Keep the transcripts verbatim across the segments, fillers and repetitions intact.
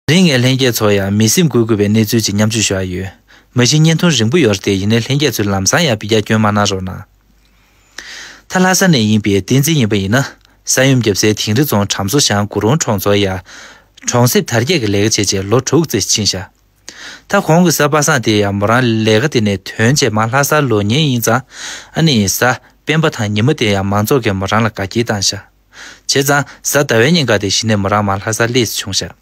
དེ་རིང་ངས་ལྷན་རྒྱས་ཚོར་ཡང་མི་སེམས་འགུལ་དགོས་པའི་གནས་ཚུལ་ཅིག་མཉམ་སྤྱོད་ཞུ་ཡ་ཡོད། མ་གཞི་བརྙན་ཐུང་རིང་པོ་ཡོད་རེད་དེ། ཡིན་ནའི་ལྷན་རྒྱས་ཚོས་ལམ་སང་ཡང་ཕི་རྒྱ་སྐྱོན་མ་གནང་རོགས་གནང་། ད་ལྷ་ས་ནས་ཡིན་པའི་བསྟན་འཛིན་ཡིན་པ་ཡིན་ན། ས་ཡོམ་བརྒྱབ་སའི་དིང་རི་རྫོང་གྲམ་སོ་ཤང་གུ་རུང་གྲོང་ཚོར་ཡ། གྲོང་གསེབ་དར་རྒྱས་ཀྱི་ལས་ཀ་བྱས་རྗེས་ལོ་དྲུག་ཙམ་ཕྱིན་ཤག་ད་གོང་གི་གཟའ་པ་སངས་དེ་ཡང་མོ་རང་ལས་ཀ་དེ་ནས་ཐོན་རྗེས་མར་ལྷ་སར་ལོག་མཁན་ཡིན་ཙང་། ཨ་ནི་གཟའ་སྤེན་པ་དང་ཉི་མ་དེ་ཡང་མང་ཚོགས་ཀྱིས་མོ་རང་ལ་དགའ་སྐྱེལ་བཏང་ཤག་བྱས་ཙང་གཟའ་ཟླ་བའི་ཉིན་ཀ་དེ་གཞི་ནས་མོ་རང་མར་ལྷ་སར་སླེབས་བྱུང་ཤག་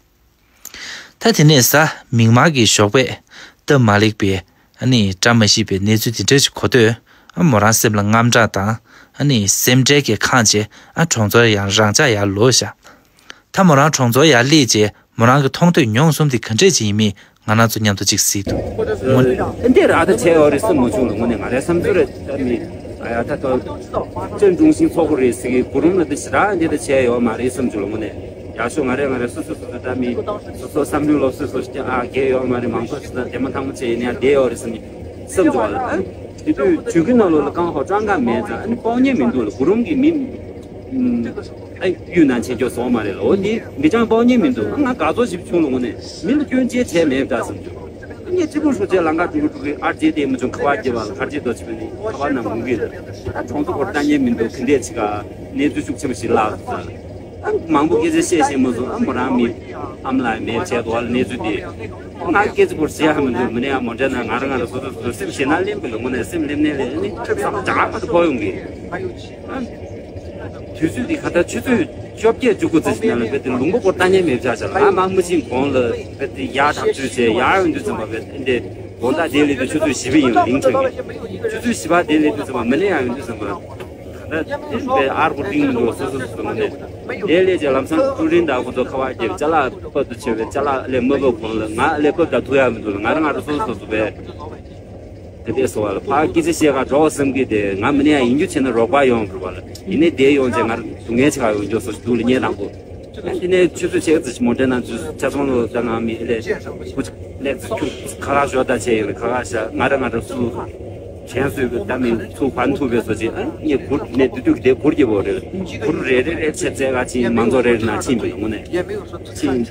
ད་དེ་ནས་གཟའ་མིག་དམར་གྱི་ཞོགས་པས་སྟབས་མ་ལེགས་པའི་ཨ་ནི་བཀྲ་མ་ཤིས་པའི་གནས་ཚུལ་དེ་འདྲ་ཞིག་གོ་དུས། ཨ་མོ་རང་སེམས་ལ་དངངས་སྐྲག་དང་། ཨ་ནི་སེམས་ཁྲལ་གྱིས་ཁེངས་བྱས། ཨ་གྲོང་ཚོར་ཡང་རང་འཇགས་ཡར་ལོག་ཤག་ད་མོ་རང་གྲོང་ཚོར་ཡར་སླེབས་རྗེས་མོ་རང་གི་མཐོང་ཐོས་མྱོང་གསུམ་དེ་ག་འདྲས་ཅིག་ཡིན་མིན་ང་རང་ཚོ་མཉམ་དུ་ཅིག་གཟིགས་དང་། འདི་ར་ད་བྱས་ཡོད་རེད་བསམ་མ་བྱུང་ལ། དངོས་གནས་ང་རའི་བསམ་ཚུལ་རེད། ད་མི་ང་ཡ་ད་ད་ཅོན་ཀྲུང་ཤིན་ཚོགས་པ་རེད་ཟེར་གི་གུ་རུམ་ལ་འདི་ཞེ་དྲག་འདི་ད་བྱས་ཡོད་མ་རེད་བསམ་བྱུང་ལ། དངོས་གནས་ཡག་ཤོས་ང་རས་ང་རས་སོ་སོ་སོ་སོ་ད་མི་སོ་སོ་བསམ་བློའི་སློབ་གསོ་སོ་ཞིག་ཨ་རྒྱས་ཡོད་མ་རེད། མང་ཚོགས་ཞིག་ད་དེ་མ་ཐང་མོ་བྱས་ཡིན་ཡང་བསྡད་ཡོད་རེད་བསམ་བསམ་བྱུང་བ་ལ། ཨ་དེ་དུས་ཇུས་ཀྱི་ནང་ལོགས་ལ་ཀང་ཧོ་ཀྲང་ཀ་མེད་ཙང་ཨ་ནི་དཔོག་མཁན་མི་འདུག་ལ། གུ་རུམ་གི་མི་ཨ་གཡུལ་ན་ཆེ་སྐྱོ་སོང་མ་རེད་ལ། འོ་དེ་མི་ཅང་དཔོག་མཁན་མི་འདུག་ང་དགའ་ཚོར་ཞིག་བྱུང་ལ། དངོས་གནས་མི་ལ་སྐྱོན་ཅི་བྱས་མེད་པ་འདྲ་བསམ་བྱུང་། ངས་ཁྲི་པུར་ཧྲུའུ་ཅི་ལང་ཀ་ཀྲུག་ཀྲུག་ཨར་ཇེ་དེ་མི་ཆུང་ཁ་བ་སྐྱེ་བ་ལ་ཁར་ཇེ་དོ་ཆི་བ་ནི་ཁ་བ་ན་མུང་གི་ལ། ད་གྲོང་ཚོ་བོར་ལྟ་ཉན་མི་འདུག་གི་འདྲས་ཆི་ག་གནས་ཚུལ་ཤུགས་ཆེ་བ་ཞིག་ལ། ཨ་མང་པོ་སྐད་ཆ་བཤད་ཤེས་མ་སོང་། ཨ་མོ་རང་མི་ཨམ་ལ་མེད་བྱས་དོ་ལ་གནས་ཚུལ་དེ། ང་སྐད་ཆ་བོར་བཤད་ཧ་མི་འདུག་མི་ནས་ཨ་མོ་འདྲ་ན་ང་རང་ང་རང་སོ་སོ་སོ་སེམས་ཞེ་ན་ལེན་པ་ལ། དངོས་གནས་སེམས་ལེན་ནས་ལེན་ནི་བསམ་བྱ་མ་ཐུབ་ཕོ་ཡོང་གི། ཨ། དུས་ཚོད་འདི་ག་ད་ཆུ་ཚོད་བཅོ་བརྒྱད་བཅུ་དགུ་ཙམ་ཞིག་ནང་ལ་བེད་དེ་ལུང་པ་སྐོར་ལྟ་ཉན་མེད་བྱ་བྱ་ལ། ང་མ་མི་ཕྱིན་གོང་ལ་བེད་དེ་ཡར་དང་ཚུར་བྱས་ཡར་ཡོང་དུས་ཙམ་པ་བེད་དེ་འདི་དགོང་དག་དེ་ལས་དུས་ཆུ་ཚོད་བཞི་པ་ཡིན་ལ་ལིང་ཁྲིམས་ཀྱི་ཆུ་ཚོད་བཞི་པ་དེ་ལས་དུས་ཙམ་པ་མི་ནས་ཡར་ཡོང་དུས་ཙམ་པ་ད་དེ་བེད་ཨར་པོ་ཏིང་འགྲོ་སོ་སོ་སོ་སོ་ནས་དེ་ལས་ཀྱི་ལམ་སང་ཀྲུ་རིན་དང་ཁོ་ཚོ་ཁ་བ་བརྒྱབ་ཅ་ལག་པབ་ཏུ་ཆེ་བའི་ཅ་ལག་ལས་མ་བབ་གོང་ལ་ང་ལས་བབ་དང་ཐུག་ཡ་མི་འདུག་ལ། ང་རང་ང་རང་སོ་སོ་སོ་སོ་བེད། དེ་འདྲས་སོང་བ་ལ་ཕར་སྐད་ཆ་བཤད་ག་འགྲོ་བསམ་གི་དེ། ང་མི་ནས་ཡང་ཡིན་རྒྱུ་བྱས་ན་རོགས་པ་ཡོང་དགོས་པ་ལ། ཡིན་ནའི་དེ་ཡོང་བྱས་ང་སྡུག་བསྔལ་ཆེ་ག་ཡོང་རྒྱུ་སོ་སོ་འདུག་ལ་ཉེ་དང་པོ། ཡང་དེ་ནས་ཆུ་ཚོད་ཕྱེད་ཀ་ཙམ་ཞིག་མོ་ཊའི་ནང་ཚུད་ཆ་ཚང་ལོ་ད་ང་མི་ལས་བུ་ལས་ཚུད་ཁྱུག་ཁ་ཁ་ཞོ་ད་བྱས་ཡོད་ལ། ཁ་ཁ་ཤ་ང་ར་ང་ར་སུ་གཞན་སུས་ད་མི་ཚུགས་བན་ཐུབ་པའི་སོ་ཅིག་ཨ་ངས་གུར་ནས་དུས་དུས་དེ་གུར་གྱི་བོ་རེད། གུར་རེ་རེ་རེ་ཆེ་ཚད་ག་ཅིག་མང་ཚོགས་རེ་རེ་ནང་ཕྱིན་པ་ཡོང་ནས་ཕྱིན།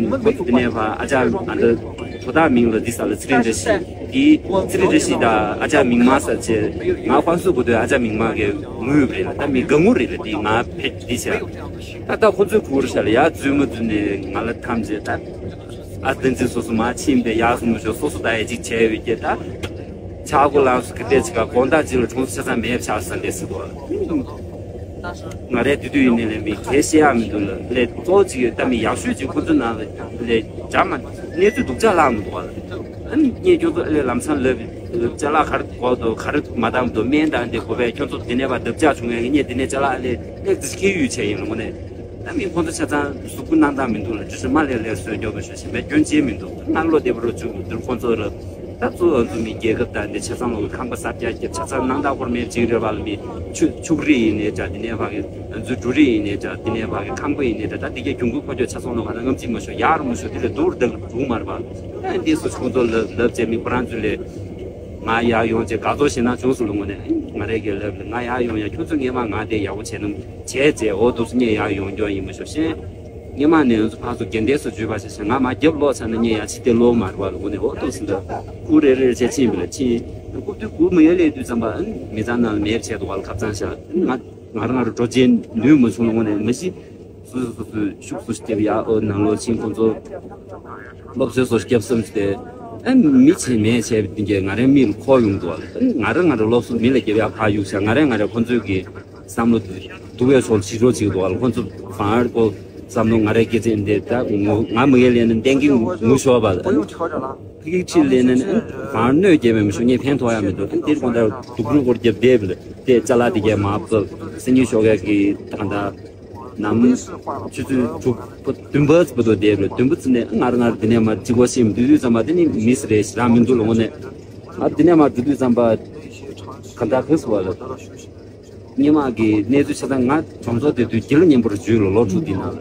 ཁོ་ཚོ་དེ་ནས་ཕ་ཨ་ཅག་ཨ་འདྲ་དོ་བདག་མིང་ལ་འདི་ས་ལ་ཚེ་རིང་བཀྲ་ཤིས། དེ་ཚེ་རིང་བཀྲ་ཤིས་དང་ཨ་ཅག་མིག་དམར་ས་བྱས། ང་ཧྥང་སུ་གོ་དོན་ཨ་ཅག་མིག་དམར་གི་ངུ་ཡོད་རེད་ལ། ད་མི་དགའ་ངུ་རེད་ལ། དེ་ང་ཕེབས་འདི་བྱས། ད་ད་ཁོ་ཚོའི་གུར་ཤ་ལ་ཡར་འཛུལ་མ་འཛུལ་ནས་ང་ལ་འཐམ་བྱས། ད་ཨ་བསྟན་འཛིན་སོ་སོ་མ་ཕྱིན་པས་ཡག་སོང་མ་ཤོག་སོ་སོ་ད་ཡ་གཅིག་བྱས་ཡོད་ཀྱི་ད། ཆག་སྒོ་ལངས་སུ་གི་ཏེ་ཅི་ག་དགོང་དག་ཅིག་ལ་གྲོང་ཚོ་ཆ་ཚང་མེད་ཆགས་ས་འདྲ་སྲིད་དོ། ང་རའི་དུས་དུས་ཡིན་ནའི་ལས་མི་གལ་བཤད་ཡག་མི་འདུག་ལ། ལས་གཙོ་བོ་ཅིག་ཡོད་ད་མི་ཡག་ཤོས་ཅིག་ཁོ་ཚོ་ནང་ལ་ལས་འཇམ་མ་གནས་ཚུལ་སྡུག་ཅག་ལངས་མི་འདུག་ལ། ཨ་ནི་ངས་ཁྱོད་ཚོ་ཨ་ལས་ལམ་སང་ལབ་ཅ་ལག་ག་རེ་དགོས་འདུག་ག་རེ་མ་འདང་འདུག་སྨན་དང་འདི་དགོས་པས། ཁྱོད་ཚོ་འདི་ནས་ཕར་བརྡབ་ཆག་བྱུང་ངས་ངས་འདི་ནས་ཅ་ལག་ཨ་ལས་ལེགས་ཙི་ཁྱེར་ཡོད་བྱས་ཡིན་ལ་ངོ་ནས། ད་མི་ཁོང་ཚོ་ཆ་ཚང་གཟུགས་པོ་སྣང་དག་མི་འདུག་ལ། དྲི་ཞིམ་མ་ལས་ལས་བཟོས་མགྱོགས་པོ་ཞུ་ཞིམ་པའི་སྐྱོན་ཅན་མི་འདུག་སྔ་ལོ་བདེ་པོ་རུ་བཅུག་འདིར་ཁོང་ཚོ་ལ་ད་གཙོ་བོ་ང་ཚོ་མི་རྒྱལ་ཁབ་དང་འདི་ཆ་ཚང་ལོག་གི་ཁང་པ་གསར་རྒྱག་རྒྱབ་ཆ་ཚང་སྣང་དག་སྐོར་མེད་ཅིག་རེད་བ་ལ། མི་ཆུ་ཆུ་རི་ཡིན་ནའི་འདྲ། འདི་ནས་ཕ་གི་ང་ཚོའི་འབྲུ་རི་ཡིན་ནའི་འདྲ། འདི་ནས་ཕ་གི་ཁང་པ་ཡིན་ནའི་འདྲ། ད་འདི་གའི་གྱོང་གུད་ཁོ་ཚོ་ཆ་ཚང་ལོག་ག་ན་ངམ་གཅིག་མ་ཤོར་ཡག་རུ་མ་ཤོར་འདི་ལས་སྡུག་རུ་འདུག་མ་རེད་བ། ཨ་འདི་སོ་ཁོང་ཚོ་ལབ་ལབ་བྱས་མི་ཁོ་རང་ཚོ་ལས་ང་ཡར་ཡོང་བྱས་དགའ་ཚོར་ཞེ་ན་བྱུང་སོང་ལ་ངོ་ནས། ང་རའི་གི་ལབ་ལ་ང་ཡར་ཡོང་ཡ་ཁྱོད་ཚོ་སྔས་མ་ང་དེ་ཡག་པོ་བྱས་ན། བྱས་རྗེས་འོ་འདུག་སེ་ངས་ཡར་ཡོང་རྒྱུ་ཡིན་མ་ཤོག་ཤེས། སྔས་མ་ནས་ང་ཚོ་ཕར་ཚུར་རྒྱལ་འདེད་སུ་འཇུས་པ་ཞིག་བྱས། ང་མར་རྒྱབ་ལོག་ཚར་ན་ངས་ཡར་ཕྱི་བལྟས་ལོག་མ་རེད་བ་ལ་ངོ་ནས། འོ་འདུག་སེ་འདྲ་ཁུ་རེ་རེ་བྱས་ཕྱིན་པ་ལ་ཕྱིན། རྐུབ་དུས་རྐུབ་མ་ཡལ་ལས་དུས་ཙམ་པ་མི་ཚང་ནང་ལ་མེད་བྱས་འདུག་བ་ལ་ཁབ་ཚང་བཞག་ང་ང་རང་ང་རང་འགྲོ་བྱེད་ནུས་མ་བྱུང་ལ་ངོ་ནས། མ་གཞི་སོ་སོ་སོ་སོའི་ཤུགས་སུ་སྟེར་ཡག་འོ་ནང་ལོགས་ཕྱིན་ཁོང་ཚོ་སློབ་གསོའི་སོ་སྐྱབས་སམ་སྟེ། ཨ་མི་ཆེ་མེད་བྱས་པ་དེ་གས་ང་རའི་མིག་ལ་འཁོར་ཡོང་འདུག་བ་ལ། ང་རང་ང་རང་སློབ་གསོ་མི་ལ་རྒྱབ་ཡག་ཕར་གཡུག་བཞག་ང་རང་ང་རང་ཁོང་ཚོའི་གི་བསམ་བློ་འདུག་པའི་ཕྱོགས་ལ་ཕྱིར་འགྲོ་བྱེད་འདུག་བ་ལ། ཁོང་ཚོ་བར་ཁོ་བསམ་བློ་ང་རའི་སྐད་ཆ་འདི་ད་ངུ་ང་མི་ཡལ་ལས་ན་གཏན་གྱི་ངུ་ཤོར་བ་ལ། ཕ་གི་ཁྲིད་ལས་ན་ནི་བར་གནོད་སྐྱེལ་བའི་མི་ཤོག་ངས་ཕན་ཐོགས་ཡ་མི་འདུག་དེར་དགོང་དག་སྡུག་རུས་སྐོར་རྒྱབ་བསྡད་པ་ལ་དེ་ཅ་ལག་དེ་གས་མར་ཕབ། སང་ཉིན་ཞོགས་ཀས་ཀྱི་ད་ད་ནམ་ཆུ་ཚོད་དྲུག་པ་བདུན་པ་ཙམ་དུ་བསྡད་པ་ལ་བདུན་པ་ཙམ་ནས་ང་རང་ང་རང་འདི་ནས་མར་གཅིག་པོ་ཤེས་མི་འདུག་དུས་ཙམ་པ་དེ་ནི་མི་སི་རེད་ཞེ་དྲག་མི་འདུག་ལ་ངོ་ནས། ང་འདི་ནས་མར་འགྲོ་དུས་ཙམ་པ་ག་འདྲ་གི་སོ་བ་ལ། སྔས་མ་གི་གནས་ཚུལ་ཆ་ཚང་ང་གྲོང་ཚོ་དེ་དུས་གྱེར་ཉན་པོར་འཇུས་ལ་ལོ་དྲུག་འདི་ནང་ལ།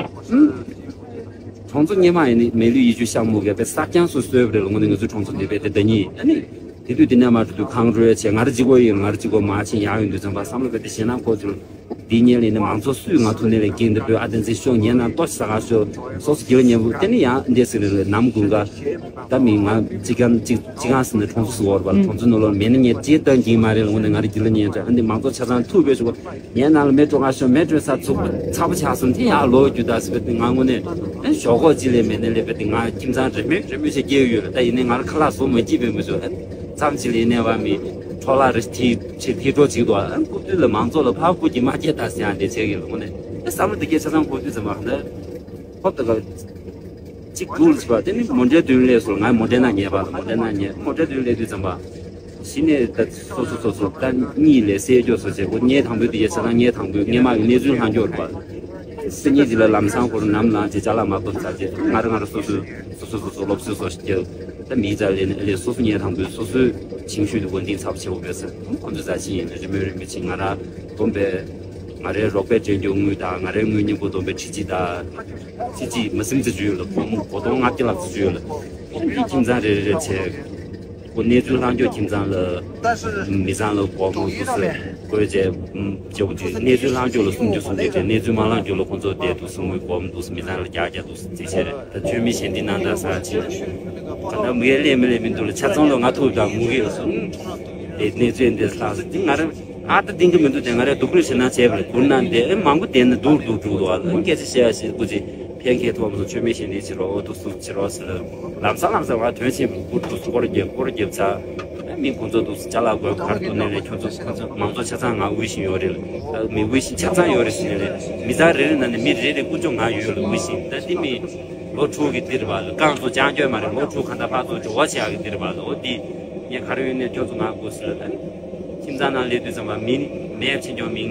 གྲོང་ཚོ་སྔས་མ་ཡིན་ནི་མེ་ལུས་ཡིད་ཆུ་ཤག་མོ་གས་པའི་གསར་རྐྱང་སུ་གསོས་པ་རེད་ལ་ངོ་ནས། ང་ཚོའི་གྲོང་ཚོ་འདི་པའི་དེ་ཟླ་ཉིན་ཨ་ནི་ དེ་དུས་དེ་ནས་མར་འགྲོ་དུས་གངས་རུལ་བྱས། ང་རང་གཅིག་པོ་ཡིན། ང་རང་གཅིག་པོ་མར་ཕྱིན་ཡར་ཡོང་དུས་ཙམ་པ་བསམ་བློ་དཔེ་དེ་ཞེད་སྣང་འཁོར་བྱུང་། འདི་ཉལ་ལས་ནས་མང་ཚོགས་སུས་ང་ཐུག་ནས་ལས་ཀྱིན་འདི་པོའི་ཨ་བསྟན་འཛིན་ཤོག་ཉལ་ན་ལྟོ་ཟ་ག་ཤོག་སོགས་སུ་སྒྱིད་ལ་ཉལ་བུ་དེ་ནི་ཡང་འདས་ཟིན་རེད། ནམ་དགུན་ཁ་ད་མི་ང་གཅིག་གང་གཅིག་གཅིག་གང་ཟིན་ན་གྲོང་ཚོ་སུ་བོར་བ་ལ་གྲོང་ཚོ་ནང་ལོགས་མེད་ན་ཉལ་ཅེས་བཏང་གིན་མ་རེད་ལ། འོ་ནས་ང་རང་སྒྱིད་ལ་ཉལ་འདྲ་ཨ་འདི་མང་ཚོགས་ཆ་ཚང་ཐུག་པའི་ཤོག་ངའི་ནང་ལ་མེ་སྤྲོ་ག་ཤོག་མེ་སྤྲོ་ས་ཚུགས་པ་ཚ་པོ་ཆགས་སོང་། དེ་ཡང་ལོག་རྒྱུ་ད་ཟེར་བ་དེ་ང་དངོས་གནས་ཨེ་ཞོག་ཁོག་ཅི་ལས་མེད་ནས་ལས་པ་དེ་ང་ཁྱིམ་ཚང་རེ་མོས་རེ་མོས་བྱས་སྐྱེལ་ཡོད་རེད། ད་ཡིན་ནའི་ང་ལ་ཁ་ལག་བཟོ་མ་སྐྱིད་པའི་མི་ཚོ་མཚམས་ཅི་ལས་ནས་བ་མི་འཕྲོ་བརླག་རེ་ཐི་ཆེ་ཐི་འཕྲོ་ཅིག་འདུག་ཨ་ཁུ་དུས་ལ་མང་ཚོགས་ལ་ཕར་ཁུ་གྱི་མ་སྐྱེ་ད་ཟེར་ཡང་དེ་བྱེད་ཀྱི་ལ་དངོས་གནས་ཨེ་བསམ་བློ་དེ་སྐྱེ་ཆ་ཚང་ཁུ་དུས་ཙམ་པ་ད་ཧོབ་ད་ག་གཅིག་འདུག་ལ་ཟེར་བ་དེ་ནི་མོ་ཊའི་མདུན་སླེབས་སོང་། ང་མོ་ཊའི་ནང་ཉལ་བ་ལ་མོ་ཊའི་ནང་ཉལ་མོ་ཊའི་མདུན་སླེབས་དུས་ཙམ་པ། གཞི་ནས་ད་སོ་སོ་སོ་སོ་ད་གཉིད་ལས་སད་རྒྱུ་སོ་བྱས་ཁོ་ཉལ་དང་པོའི་དུས་ཡ་ཆ་ཚང་ཉལ་དང་པོའི་སྔས་མ་གི་གནས་ཚུལ་ལྷག་རྒྱུ་རེད་པ། སེ་ཉིན་འདི་ལ་ལམ་སང་ཁོ་རང་ནམ་ལངས་རྗེས་ཅ་ལག་མ་བབས་ཚར་རྗེས་ང་རང་ང་རང་སོ་སོའི་སོ་སོ་སོ་སོ་སློབ་གསོའི་སོ་སྐྱེལ། ད་མིའི་རྩ་ལས་ནས་ལས་སོ་སོ་ཉལ་དང་པོའི་སོ་སོའི་ཆིང་ཤུལ་དུ་འོ་འདི་ཚབ་ཆེ་བོ་བས་ཁོ་ཚོ་རྩ་ཆེན་ཡིན་རེ་མོས་རེ་མོས་ཆིང་ང་རང་བསྡོམས་པས་ང་རའི་རོགས་པས་སྤྲད་རྒྱུ་དངུལ་དང་ང་རའི་དངུལ་མཉམ་པོ་བསྡོམས་པས་ཁྲི་གཅིག་དང་། ཁྲི་གཅིག་མ་ཟིན་ཙམ་ཅིག་ཡོད་ལ་སྒོར་མོ་སྒོར་སྟོང་ལྔ་བརྒྱ་ལྷག་ཙམ་ཅིག་ཡོད་ལ། ཁྱིམ་ཚང་རེ་རེ་རེ་བྱས། ཁོ་གནས་ཚུལ་ལྷག་རྒྱུ་ཁྱིམ་ཚང་ལ། མི་ཚང་ལ་སྒོར་མོ་འདུག་སེ་བགོས་བྱས། ཅེ་བོ་དེ་གནས་ཚུལ་ལྷག་རྒྱུ་ལ་སུམ་ཅུ་སུམ་ཅུ་སྤྲད། གནས་ཚུལ་མ་ལྷག་རྒྱུ་ལ་ཁོ་ཚོ་དེ་འདུག་སེ་དངུལ་སྒོར་མོ་འདུག་སེ་མི་ཚང་ལ་བརྒྱ་བརྒྱ་འདུག་སེ་བརྩིས་བྱས་རེད། ད་མཆོད་མེ་ཞལ་འདི་གནང་དང་ཟེར་བྱས། ག་ད་མི་ཡ་ལས་མི་ལས་མི་འདུག་ལ་ཆ་ཚང་ལོ་ང་ཐུག་དང་ངུ་གི་ལ་སོང་། དེ་གནས་ཚུལ་འདི་ལྷག་སོང་དེ་ང་རང་ཨ་ད་ལྡིང་གི་མི་འདུག་དེ་ང་རང་སྡུག་རུས་བྱེད་ན་བྱས་པ་ལ་བསྐུར་ན་འདི་ཨེ་མང་པོ་བསྡད་ན་སྡུག་སྡུག་འགྲོ་འདུག་ཨ་ལ་སྐད་ཆ་བཤད་ཡ་ཞིག་སྐུ་ཚེ་ཕན་ཁེ་ཐོག་མ་སོང་མཆོད་མེ་ཞལ་འདི་བྱེད་རོགས་འདུག་སུ་བྱེད་རོགས་ཟེར་ལ་ལམ་སང་ལམ་སང་ང་དོན་ཆེན་པོ་སྐུར་འདུག་སྐོར་རྒྱབ་སྐོར་རྒྱབ་ཚར། ཨ་མི་ཁོང་ཚོ་འདུག་ཅ་ལག་དགོས་གར་འདུག་ནས་ལས་ཁྱོད་ཚོ་ཁོང་ཚོ་མང་ཚོགས་ཆ་ཚང་ང་དབུལ་ཞིང་ཡོད་རེད་ལ་མི་དབུལ་ཞིང་ཆ་ཚང་ཡོད་རེད་ཟེར་ནས་ལས་མི་ཚང་རེ་རེ་ནང་ནས་མི་རེ་རེ་ཀུན་སྤྱོད་ང་ཡོད་ལ་དབུལ་ཞིང་ད་འདི་མི། ལོ་དྲུག་གི་འདིར་བ་ལ་རྐང་བཙུགས་ཅང་སྐྱོན་མ་རེད། ལོ་དྲུག་ག་འདྲ་ཕར་ཚུར་འགྲོ་བ་བྱེད་ཡག་གི་འདིར་བ་ལ་འོ་འདི་ངས་ག་རེ་ཡོད་ནས་ཁྱོད་ཚོ་ང་དགོས་ཟེར་ལ་ད་ནི་ཁྱིམ་ཚང་ནང་སླེབས་དུས་ཙམ་པ་མི་མེད་ཕྱིན་ཀྱང་མི་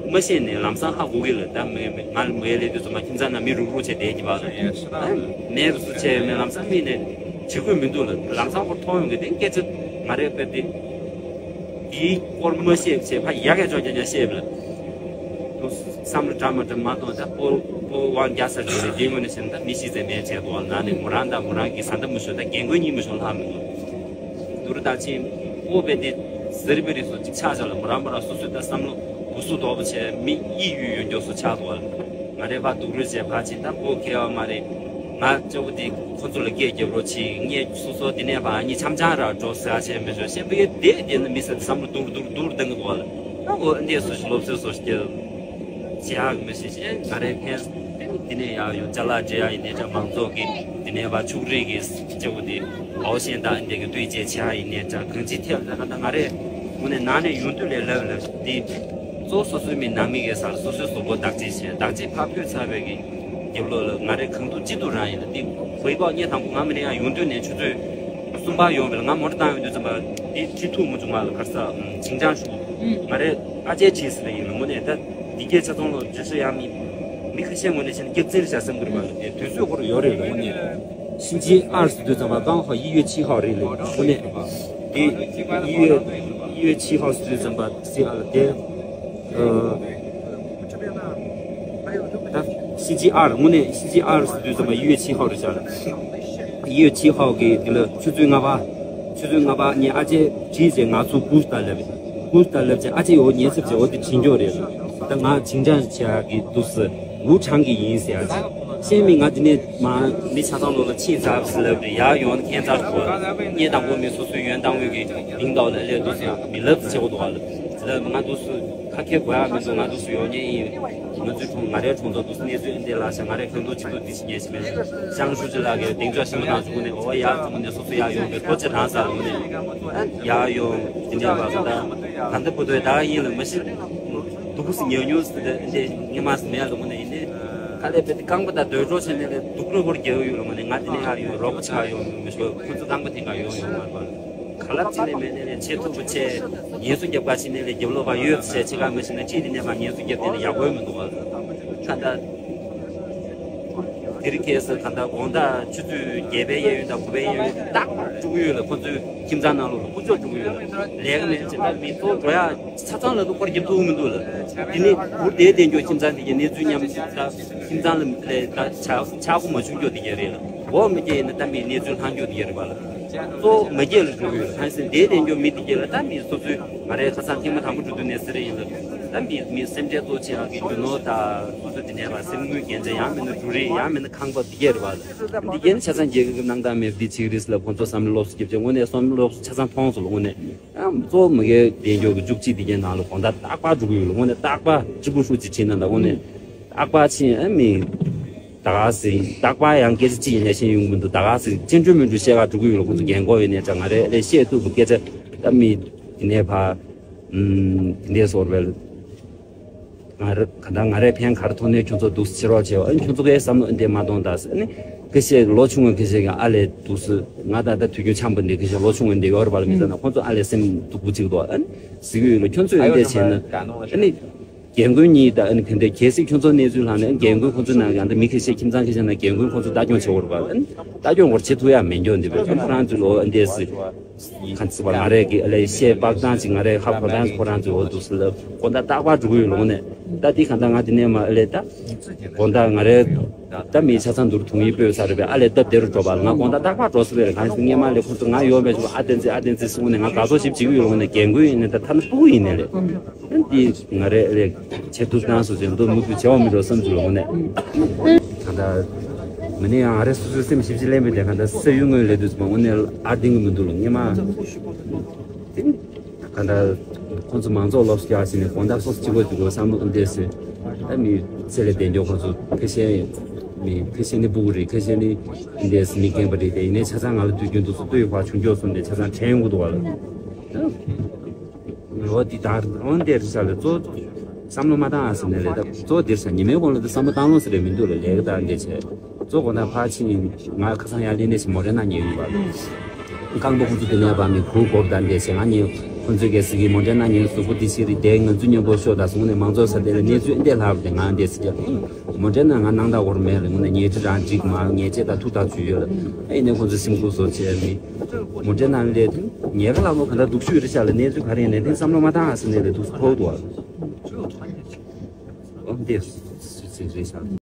མ་ཤེས་ནས་ལམ་སང་ཧ་གོ་གི་ལ་ད་མི་ང་མི་སླེབས་དུས་ཙམ་པ་ཁྱིམ་ཚང་ནང་མི་རུག་རུག་བྱས་བསྡད་ཀྱི་བ་ལ་ད་མེད་རུ་སུ་བྱས་ཡོད་མེད་ལམ་སང་མི་ནས་བྱེད་དགོས་མི་འདུག་ལ་ལམ་སང་ཁོ་མཐོང་ཡོང་གི་དེ་སྐད་ཆ་ང་རེ་དཔེ་དེ། དེའི་སྐོར་མ་ཤེས་བྱས་ཕ་ཡག་ག་ཅོག་ཀྱང་ཀྱང་ཤེས་པ་ལ། དུ་བསམ་བློ་འདྲ་མ་འདྲ་མ་གཏོང་ད་སྤོ་སྤོ་དབང་རྒྱ་སར་འགྲོ་རེད། དེའི་ངོས་ནས་བཤད་ན་ད་མི་ཤི་ཚེ་མེད་བྱས་འདུག་ཨ་ན་ནས་མོ་རང་དང་མོ་རང་གི་བཟའ་ཟླ་མི་ཤོད་ད་རྒན་རྒོན་གཉིས་མི་ཤོད་ལྷག་མི་འདུག་དུ་རུ་ད་ཕྱིན་སྤོ་བས་དེ་ཟེར་བའི་རིགས་སུ་ཅིག་ཆགས་བཞག་ལ་མོ་རང་མོ་རང་སོ་སོའི་ད་བསམ་བློ་འུ་སུ་དོག་པོ་བྱས་མི་གཡས་གཡོན་ཡོད་མགྱོགས་སུ་ཆགས་འདུག་ཨ། ང་རེ་ཕ་སྡུག་རུས་བྱས་ཕ་ཕྱིན་ད་སྤོ་ཁེ་བ་མ་རེད། ང་གཅིག་པུ་དེ་ཁོ་ཚོ་ལ་སྐད་རྒྱབ་རོགས་གྱིས། ངས་སོ་སོ་དེ་ནས་ཕར་གཉིད་འཆམ་འཆམ་ར་འགྲོ་ཟེར་བྱས་མི་ཤོག་ཤེས་པས་དེ་དེ་ནི་མི་ཟེར་བསམ་བློ་སྡུག་སྡུག་སྡུག་ལྡང་གི་འདུག་ལ། ཨ་འོ་འདི་སུ་ཞིག་སློབ་གསོའི་སོ་སྐྱེལ་བྱེད་ཡག་མི་ཤེས་ཤེས་ང་རེ་ཕན་དེ་ནས་ཡག་ཡོད་ཅ་ལག་འབྲེལ་ཡག་ཡིན་ནས་འདྲ་མང་ཚོགས་ཀྱི་དེ་ནས་ཕར་ཕྱུགས་རིགས་ཀྱི་གཅིག་པུ་དེ་ཨའོ་ཤན་དང་འདི་གི་ལྟོས་བཅས་བྱེད་ཡག་ཡིན་ནས་འདྲ་གང་ཅི་ཐེབས་ད་ག་ད་ང་རེ་དངོས་གནས་ནང་ནས་ཡོང་དུས་ལས་ལབ་ལབ་དེ། གཙོ་སོ་སོའི་མི་ནང་མི་གི་སར་སོ་སོའི་གཟུགས་པོ་བདག་གཅེས་བྱས་བདག་གཅེས་ཕར་ཕུད་ཚར་བའི་གི་རྒྱབ་ལོགས་ལ་ང་རའི་གང་ཐུབ་ཅི་ཐུབ་རང་ཡིན་ལ་འདི་ཧོའི་པའོ་བརྙན་དང་པོ་ང་མི་ནས་ཡང་ཡོང་དུས་ནས་ཆུ་ཚོད་གསུམ་པ་ཡོང་བས་ལ་ང་མོ་ཊ་བཏང་ཡོང་དུས་ཙམ་པ་འདི་ཁྲི་ཐུག་མུ་ཆུང་བ་ལ་གར་ས་ཅིང་ཅང་ཞུ་ང་རའི་ཨ་ཅེ་བྲིས་ཟེར་ཡིན་ལ་ངོ་ནས་ད་འདི་སྐད་ཆ་ཚང་ལོ་རྗེས་སུ་ཡང་མི་མི་ཁ་ཤས་ངོ་ནས་བཤད་ན་སྐྱག་རྫུན་རེད་བྱ་བསམ་གི་རེད་པ་ལ་དེ་དུས་ཚོད་ཁོ་ར་ཡོད་རེད་ལ་ངོ་ནས། 星期二 ཟེར་དུས་ཙམ་པ་刚好一月七号 རེད་ལས་དངོས་གནས། དེ་一月一月七号 ཟེར་དུས་ཙམ་པ་སི་ཨ་ལ་དེ། ཨ། ད་星期二 དངོས་གནས་星期二 ཟེར་དུས་ཙམ་པ་一月七号 རེད་ཤག་ལ། 一月七号 གི་དེ་ལ་ཆུ་ཚོད་ལྔ་པ། ཆུ་ཚོད་ལྔ་པ་ངས་ཨ་ཅེ་བྲིས་བྱས་ང་ཚོ་གུ་སྟ་ལབ། གུ་སྟ་ལབ་བྱས་ཨ་ཅེ་འོ་ཉེ་ཚབ་བྱས་འོ་དེ་བྱིན་འཇོག་རེད་ལ། ད་ང་ཅིང་ཅང་བྱ་གི་འདུག་ཟེར། ཝུ་ཁྲང་གི་ཡིན་ཟེར་ཡ་ཅིག་ཤེས་མི་ང་འདི་ནས་མ་མི་ཆ་ཚང་ལོ་ལ་ཕྱིན་ཚར་ཟེར་ལབ་རེད་ཡར་ཡོང་ཁྱེད་ཚར་གོ། ངས་དང་པོ་མི་སོ་སོའི་ཡོན་བཏང་འོས་ཀྱི་མིང་ཐོག་ལ་སླེབས་འདུག་ཟེར་ཡང་མི་ལབ་ཟེར་བྱེད་དགོས་འདུག་ཨ་ལ། ཟེར་ལབ་ང་འདུག་སུ་ཁ་ཁྱེར་དགོས་ཡ་མི་འདུག་ང་འདུག་སུ་ཡོང་ཉེན་ཡིན། ང་ཚོའི་གྲོང་ང་རའི་གྲོང་ཚོ་འདུག་སུ་གནས་ཚུལ་ཨེ་འདྲས་ལ་ཤ་ང་རའི་ཁང་ཐོག་གཅིག་ཏུ་འདི་ཞིག་ཉེན་ཞིག་མེད། ཤང་ཧྲུའུ་ཅི་ལགས་ཀྱིས་གདེང་འཇོག་ཞིབ་མོ་གནང་བྱུང་ནས་འོ་ཡ་ཚོ་ནས་སོ་སོ་ཡ་ཡོང་བའི་ཐོ་ཅི་རང་ས་ལ་ངོ་ནས་ཡ་ཡོང་དེ་འདྲས་བ་ད་ད་ལྟ་བུ་དོའི་ད་ཡིན་ལ་མ་ཤི། སྡུག་པོ་སི་ཉལ་ཉུལ་སི་དེ་འདི་ངེས་མ་སི་མེད་ལ་ངོ་ནས་ཡིན་ནི། ཁ་ལས་པའི་རྐང་པ་དང་སྡོད་གྲོགས་བྱས་ནས་ལས་སྡུག་རུ་ཧོར་རྒྱལ་ཡོད་ལ་ངོ་ནས་ང་དེ་ནས་ཡར་ཡོང་རོགས་པ་ཆགས་ཡོང་མི་ཤོག་ཁོ་ཚོ་རྐང་པ་དེ་ག་ཡོང་ཡོང་མ་པ། ཁ་ལབ་ཅི་ནས་མེད་ནས་ལས་ཆེ་ཐུབ་པོ་ཆེ། ངལ་གསོ་རྒྱབ་ག་ཅི་ནས་ལས་རྒྱབ་ལོག་པ་ཡོད་ཟེར་ཆེ་ག་མི་ཤེས་ན་ཅི་དེ་ནས་མ་ངལ་གསོ་རྒྱབ་དེ་ནས་ཡག་པོ་མི་འདུག་བ། ཁ་ད། དེ་རིང་ཁ་སང་གང་ལྟར་དགོང་དག་ཆུ་ཚོད་བརྒྱད་པའི་གཡས་གཡོན་དང་དགུ་པའི་གཡས་གཡོན་ཏག་ཏག་འགྲོ་གི་ཡོད་ལ་ཁོ་ཚོའི་ཁྱིམ་ཚང་ནང་ལོགས་ལ་ཀུ་ཅོ་འགྲོ་གི་ཡོད་ལ་ལས་ཀ་མེད་ཅེས་ད་མི་ཚོ་འགྲོ་ཡ་ཆ་ཚང་ལ་ལུག་པར་རྒྱབ་ཐུབ་མི་འདུག་ལ། དེ་ནི་འུར་བསྡད་བསྡད་རྒྱུ་ཁྱིམ་ཚང་དེ་གའི་གནས་ཚུལ་མཉམ་ད་ཁྱིམ་ཚང་ལ་ལས་ད་ཆག་ཆག་སྒོ་མ་བྱུང་རྒྱུ་དེ་གའི་རེད་ལ། འོ་མི་སྐྱེ་ཡིན་ན་ད་མི་གནས་ཚུལ་ལྷག་རྒྱུ་དེ་ག་རེད་པ་ལ། གཙོ་བོ་མི་སྐྱེ་ལ་འགྲོ་གི་ཡོད། ཧན་སེ་འདས་དེ་འགྱོ་མི་དེ་སྐྱེ་ལ་ད་མི་སོ་སོའི་ང་རའི་ཁ་སང་ཐེངས་མ་དང་པོ་འགྲོ་དུས་ནས་ཟེར་ཡིན་ལ། ད་མི་མི་སེམས་ཁྲལ་གཙོ་ཆེ་ཡང་གི་རྒྱུ་ནོར་ད་སོ་སོ་དེ་ནས་ལ་སེམས་ངོའི་རྒྱན་ཆ་ཡང་མིན་ན་འབྲུ་རིགས་ཡང་མིན་ན་ཁང་པ་དེ་ག་རེད་པ་ལ། འདི་གན་ཆ་ཚང་རྒྱལ་ཁབ་ཀྱི་གནང་སྟངས་མེད་པ་འདི་ཆིག་རིས་ལ་ཁོང་ཚོ་བསམ་བློ་སློབ་གསོ་རྒྱབ་ཆེ་དངོས་གནས་བསམ་བློ་སློབ་གསོ་ཆ་ཚང་མཐོང་སོང་ལ་དངོས་གནས། ཡང་གཙོ་བོ་མི་སྐྱེ་བདེ་འཇོག་གི་བཅུ་གཅིག་དེ་གའི་ནང་ལ་དགོང་དག་རྟག་པར་འགྲོ་གི་ཡོད་ལ། དངོས་གནས་རྟག་པར་གཅིག་པུ་ཧྲུའུ་ཅི་ཁྲིད་ན་ལ་དངོས་གནས་རྟག་པར་ཕྱིན་ཨ་མི་ད་ག་ཟེ་རྟག་པར་ཡང་སྐད་ཆ་གཅིག་ཡིན་ན་ཤེས་ཡོང་གི་མི་འདུག་ད་ག་ཟེ་སྤྱི་འགྲོས་མི་འགྲོས་བཤད་ག་འགྲོ་གི་ཡོད་ལ། ཁོང་ཚོ་རྒན་གོག་ཡིན་ནའི་འདྲ་ང་རེ་ཨ་ལས་བཤད་ཐུབ་པའི་སྐད་ཆ་ད་མི་དེ་ནས་ཕ་དེ་འདྲས་སོར་བས་ལ། ང་ར་ག་ད་ང་རའི་ཕན་ག་རེ་ཐོགས་ནས་ཁྱོད་ཚོ་འདུག་སེ་ཕྱི་རོགས་བྱེད་ཨ་ནི་ཁྱོད་ཚོ་གའི་བསམ་བློ་འདི་མ་གཏོང་ད་ཟེར་ཨ་ནི་ཁ་ཤས་ལོ་ཆུང་བ་ཁ་ཤས་ཀྱང་ཨ་ལས་འདུག་སེ་ང་ད་ལྟ་དུས་རྒྱུན་འཆམ་པོ་འདི་ཁ་ཤས་ལོ་ཆུང་བ་འདི་ཡོད་རེད་པ་ལ། མི་ཚང་ན་ཁོང་ཚོ་ཨ་ལས་སེམས་སྡུག་པོ་ཅིག་འདུག་ཨ་ནི་ཟེར་གྱི་ཡོད་ལ། ཁྱོད་ཚོས་འདི་བྱས་ན་ཨ་ནི་རྒན་རྒོན་གཉིས་ད་ཨ་ནི་ག་འདྲ་གལ་སྲིད་ཁྱོད་ཚོ་གནས་ཚུལ་ལྷག་ནས་ཨ་ནི་རྒན་རྒོན་ཁོང་ཚོ་ནང་ཡང་ད་མི་ཁ་ཤས་ཁྱིམ་ཚང་ཁ་ཤས་ནང་རྒན་རྒོན་ཁོང་ཚོ་ལྟ་སྐྱོང་བྱེད་འོར་པ་ཨ་ནི་ལྟ་སྐྱོང་འོར་བྱེད་ཐུབ་ཡ་མེད་འགྱོ་འདི་བས་ཁྱོད་ཁོ་རང་ཚོ་ལོ་ཨ་འདི་ཟེར། གང་ཚིག་པ་ང་རས་ཀྱི་ཨ་ལས་བཤད་པག་ཙང་ཅིག་ང་རས་ཧ་གོ་ཙང་ཁོ་རང་ཚོའི་འོག་ཏུ་སུ་ལ་དགོང་དག་རྟག་པར་འགྲོ་གི་ཡོད་ལོང་ནས། ད་དེ་གང་ལྟར་ང་དེ་ནས་མ་ཨ་ལས་ད་དགོང་དག་ང་རས་ད་མི་ཆ་ཚང་འདུར་དུང་ཡིན་སྤོས་ཚར་རེད་པས། ཨ་ལས་སྟབས་བདེ་རུ་འགྲོ་བ་ལ་ང་དགོང་དག་རྟག་པར་འགྲོ་སྲིད་པས་རེད། གང་ཞིག་སྔས་མ་ལས་ཁོ་ཚོ་ང་ཡོད་པས་ཆུ་ཨ་བསྟན་ཚེ་ཨ་བསྟན་ཚེ་གསུངས་ནས་ང་དགའ་ཚོར་ཞིབ་བྱེད་ཀྱི་ཡོད་ལོང་ནས། རྒན་རྒོན་ཡིན་ནས་ད་ཐ་ན་སྤུ་གུ་ཡིན་ནས་ལས། འདི་ང་རེ་རེ་བྱེད་ཐུབ་སྟངས་སུ་བྱེད་འདུག་མུ་མཐུད་བྱེད་འོང་མི་འགྲོ་བསམ་ཚུལ་ལོང་ནས། ད་ལྟ་མི་ནི་ཡང་ང་རེ་སོ་སོའི་སེམས་ཞིབ་ཅིག་ལེན་པའི་དེ་ག་ད་སེ་ཡུལ་དངོས་ལས་དུས་སུ་མ་དངོས་གནས་ཨར་འདིང་གི་མི་འདུག་ལ་སྔས་མ་དེ་ག་ད་ཁོང་ཚོ་མང་ཚོགས་ལོགས་སུ་བསྐྱལ་བ་ཞིག་ནས་དགོང་དག་སོ་སོ་གཅིག་པོ་གཅིག་པོ་བསམ་བློ་འདས་སེ་ད་མི་ཚེ་ལས་བདེ་འཇོག་ཁོང་ཚོ་ཁ་ཤས་མི་ཁ་ཤས་ནི་སྤུ་གུ་རེད། ཁ་ཤས་ནི་འདས་སེ་མི་རྒན་པ་རེད། དེ་ཡིན་ནའི་ཆ་ཚང་ང་ལ་དུས་རྒྱུན་དུ་སུ་ལྟོས་ཡོད་པ་བྱུང་འགྱོག་སོང་དེ་ཆ་ཚང་དྲན་ཡོང་གི་འདུག་བ་ལ། འོ་འདི་ལྟར་འོ་འདིར་ས་ལ་གཙོ་བསམ་བློ་མ་བཏང་ཨ་ཟེར་ནས་རེད། ད་གཙོ་འདིར་ས་ཉི་མའི་གོང་ལ་ད་བསམ་བློ་བཏང་ལོང་ཟེར་རེད་མི་འདུག་ལ། ལས་ཀ་ད་འདི་བྱས་གཙོ་གོ་ན་ཕར་ཕྱིན་ང་ཁ་སང་ཡར་ལེན་ནས་ཞིག་མོ་རེ་ན་ཉེ་ཡོད་པ་རྐང་པ་ཁོང་ཚོ་དེ་ནས་བ་མི་ཁུར་གོ་ད་འདི་བྱས་ང་ཉེ་ཁོང་ཚོས་གལ་སྲིད་ཀྱི་མོ་རེ་ན་ཉེ་གཟུགས་པོ་འདི་ཕྱིར་རེད་དེ་ང་ཚོ་མཉམ་པོ་ཤོག་ད་གསུངས་ནས་མང་ཚོགས་ས་དེ་ལ་གནས་ཚུལ་འདི་ལྷག་པ་དེ་ང་འདི་ཟེར་རྒྱབ། མོ་འདྲེ་ན་ང་སྣང་དག་བོར་མེད་ལ་ངོ་ན་ཉལ་ཁྲི་རང་འགྲིག་མ་ངལ་ཅེས་དང་ཐུག་ཐག་ཆུ་ཡོད་ལ་ཨེ་ནས་ཁོང་ཚོ་སེམས་ཁུར་བཟོ་བྱས་མི་མོ་འདྲེ་ན་ལས་དུ་ཉལ་ཁ་ལ་མོ་ག་འདྲ་སྡུག་ཤོས་རེད་ཤག་ལ་གནས་ཚུལ་ག་རེ་ཡིན་ནས་དེ་བསམ་བློ་མ་བཏང་ཨ་སི་ནས་ལས་དུ་ཁོག་ཏུ་བ་ཨོ་འདི་སི་སི་རེད་ཤག